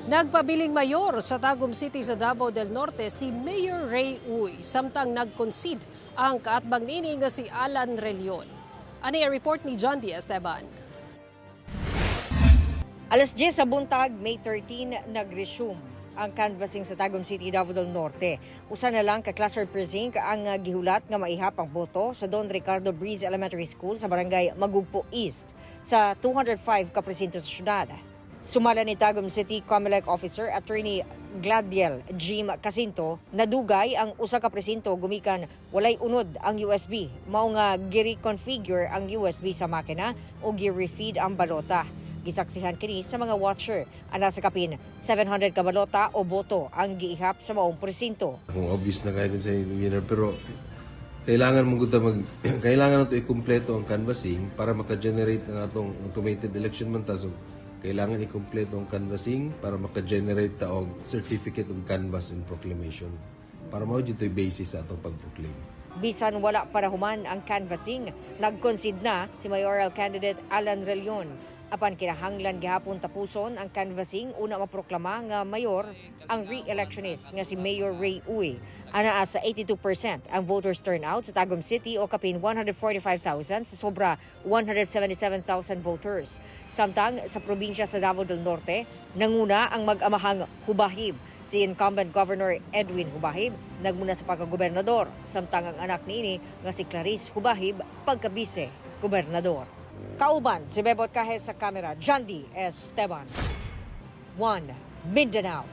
Nagpabiling mayor sa Tagum City sa Davao del Norte si Mayor Ray Uy samtang nag-concede ang kaatbang nini nga si Alan Relion. Ani ang report ni John D. Esteban. Alas 10 sa buntag, May 13, nag-resume ang canvassing sa Tagum City, Davao del Norte. Usa na lang ka cluster precinct ang gihulat nga maihap ang boto sa Don Ricardo Breeze Elementary School sa barangay Magugpo East sa 205 ka presinto sa syudad. Sumala ni Tagum City Comelec Officer Attorney Gladiel Jim Casinto, nadugay ang usa ka presinto gumikan walay unod ang USB. Mao nga gi-reconfigure ang USB sa makina o gi-refeed ang balota. Gisaksihan kini sa mga watcher. Ana sa kapin 700 ka balota o boto ang giihap sa maong presinto. Kung obvious na kaayo sa winner, pero kailangan mo gud ta mag kailangan nato ikumpleto ang canvassing para maka-generate ang atong automated election man ta. So kailangan ikumpleto ang canvassing para maka-generate ta og certificate of canvass and proclamation para mao jud to'y basis sa atong pag-proclaim. Bisan wala pa nahuman ang canvassing, nag-concede na si mayoral candidate Alan Relion. Apan kinahanglan gihapon tapuson ang canvassing una maproklama nga mayor ang re-electionist nga si Mayor Ray Uy. Anaa sa 82% ang voters turnout sa Tagum City o kapin 145,000 sa sobra 177,000 voters. Samtang sa probinsya sa Davao del Norte, nanguna ang mag-amahang Hubahib. Si incumbent Governor Edwin Hubahib nagmuna sa pagkagobernador, samtang ang anak niini nga si Clarice Hubahib pagkabise gobernador. Kauban si Bebot Cajes sa kamera, John D. Esteban. 1 Mindanao.